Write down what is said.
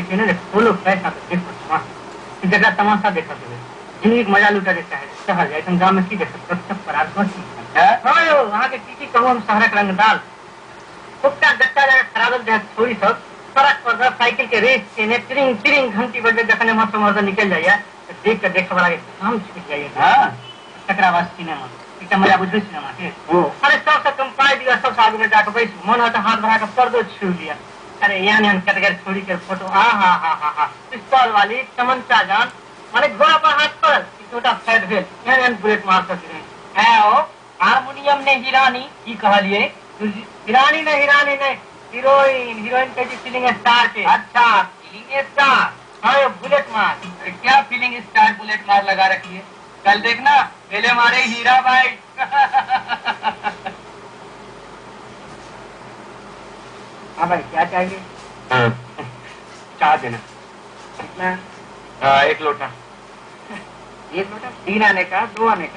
कहै ने खोलो पैसा तऽ देखो तमाशा, जकरा तमाशा देखऽ के जिंदगी के मजा लूटऽ के चाहे शहर जाय, गाँव में की देखत पर आर कथी। हाँ यौ, अहाँके की की कहू हम शहरक रंगदाल छोटका गट्टा जगह खराबल देहत छोरी सब सड़क पर साइकिल के रेस केने टिरिंग टिरिंग घंटी बजबे जखन एम्हर से उम्हर से निकलि जाइया तऽ देख के देखऽ वाला के काम छूटि जाइया। हाँ, तकरा बाद सिनेमा एकटा मजा बुझबै सिनेमा के। अरे सबसे कम पाइ दिअ, सबसे आगू में जाके बैसू, मन होत हाथ बढ़ा के पर्दो छू लिअ। अरे एहन एहन कटगर छोरी के फोटो, आ हा हा हा हा, पिस्तौल वाली चमनचा जान, माने घोड़ा पर हाथ पड़ल छोटा फैट भेल, एहन एहन बुलेट मार सकैत रहे। ओ हारमोनियम ने हिरानी की कहलिए? हिरानी नहीं, हिरानी नहीं, हीरोइन, हीरोइन कहै छै फिल्म स्टार के। अच्छा फिल्म स्टार। हाँ बुलेट मार। अरे क्या फिल्म स्टार बुलेट मार लगा रखी है, कल देखना पहले मारे हीरा भाई। हाँ भाई क्या चाहिए? चाय देना। कितना? एक लोटा। एक लोटा? 3 आने का, 2 आने का?